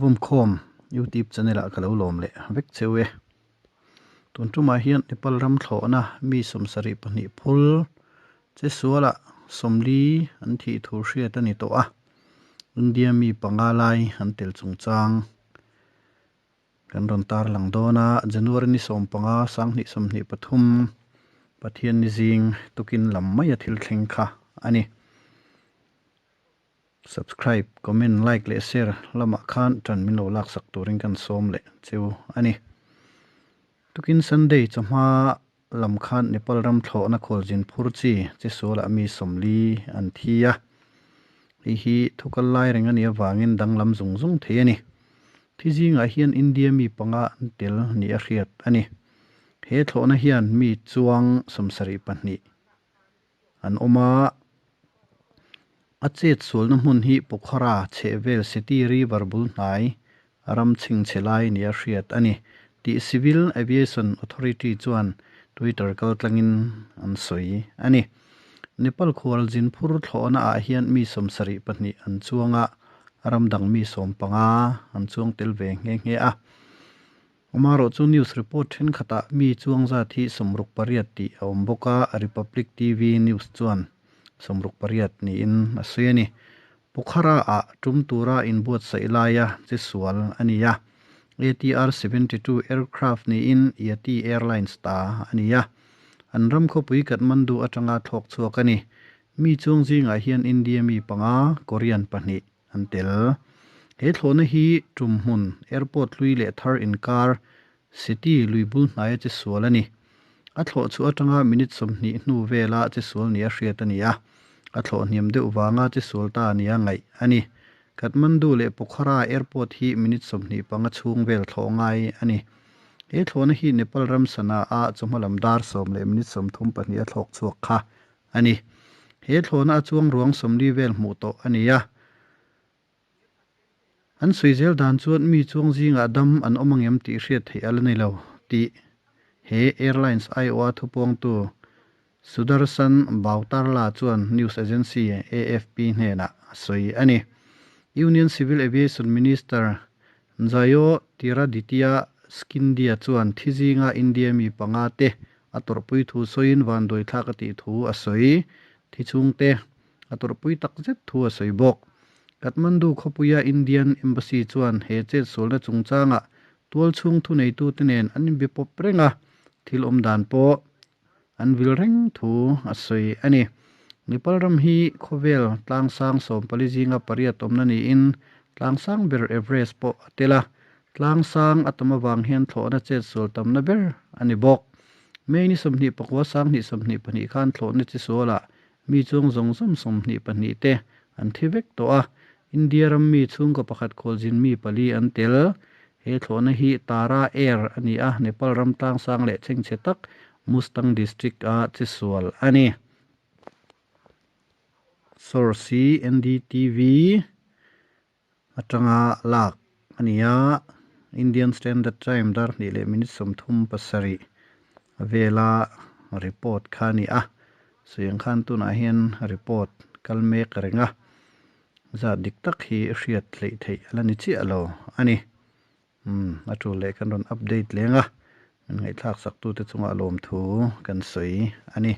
Vawmkhawm YouTube channel ah ka lo lawm leh vek cheu e. Tun tumah hian Nepal ram thlawhna mi 72 phul che sualah 40 an thih thu hriat a ni tawh a, India mi panga lai an tel chungchang kan rawn tarlang dawn a. January ni 15 2023 Pathian ni zing tukin lam maia thil thleng kha a ni. Subscribe, comment, like leh share lamah khan tan min lo laksak turin kan sawm leh cheu a ni. Tukin Sunday chawhma lam khan Nepal ram thlawhna khualzin phur chi che sualah mi 40 an thi a. Hei hi thukal lai reng a nih avangin danglam zung zung thei a ni. Thi zingah hian India mi panga an tel ni a hriat a ni. He thlawhna hian mi chuang 72 an awm a. A chet sualna hmun hi Pokhara chhehvel Seti River bul hnai ram chhingchhe lai nia hriat a ni tih Civil Aviation Authority chuan Twitter kaltlangin an sawi a ni. Nepal khualzin phur thlawhna ah hian mi 72 an chuang a, ram dang mi 15 an chuang tel ve nghe nghe a. Amaherawh chu news report thenkhatah mi chuang zat hi 68 tih a awm bawk a, Republic TV news chuan 68 niin a sawi a ni. Pokhara ah tum tura inbuatsaih laia che sual a ni a, ATR 72 aircraft niin Yeti Airlines ta a ni a, an ram khawpui Kathmandu atanga thlawk chhuak a ni. Mi chuang zingah hian India mi panga, Korean pahnih an tel. He thlawhna hi tum hmun, airport hlui leh thar inkar, city lui bul hnaia che sual a ni. A thlawh chhuah atanga minute 20 hnu vela che sual nia hriat a ni a, a thlawh hniam deuh vanga che sual ta nia ngaih a ni. Kathmandu leh Pokhara airport hi minute 25 chhung vel thlawh ngai a ni. He thlawhna hi Nepal ram Sanaa a chawhma lam dar 10 leh minute 32 a thlawk chhuak kha a ni. He thlawhna a chuang ruang 40 vel hmuh tawh a ni a. An sawi zel dan chuan mi chuang zingah dam an awm angem tih hriat theih a la ni lo tih he airlines aiawha thupuangtu Sudarshan Bautarla chuan news agency AFP hnenah a sawi a ni. Union Civil Aviation Minister Jyotiraditya Scindia chuan thi zinga India mi panga te a tawrhpui thu sawiin vanduai thlak a tih thu a sawi. Thi chhungte a tawrhpui tak zet thu a sawi bawk. Kathmandu khawpuia Indian Embassy chuan he chetsualna chungchangah tualchhung thuneitute nen an inbe pawp reng a, thil awm dan pawh an vil reng thu a sawi a ni. Nepal ram hi khawvel tlangsang 14 zinga pariat awmna niin tlangsang ber Everest pawh a tel a, tlangsang a tam avang hian thlawhna chetsual tamna ber a ni bawk. May ni 29 2022 khan thlawhna chisualah mi chuang zawng zawng 22 te an thi vek tawh a, India ram mi chhungkaw pakhat khualzin mi pali an tel. He thlawhna hi Tara Air a ni a, Nepal ram tlangsang leh chhengchhe tak Mustang district a chesual a ni. Source hi NDTV atanga lak a ni a, Indian Standard Time dar hnih leh minute 37 vela report kha a ni a. Sawiang khan tunah hian report kal mek reng a, zat dik tak hi hriat hleih theih a la ni chiah lo a ni. A tul leh kan rawn update leng a, min ngaihthlak sak tute chungah lawmthu kan sawi a ni.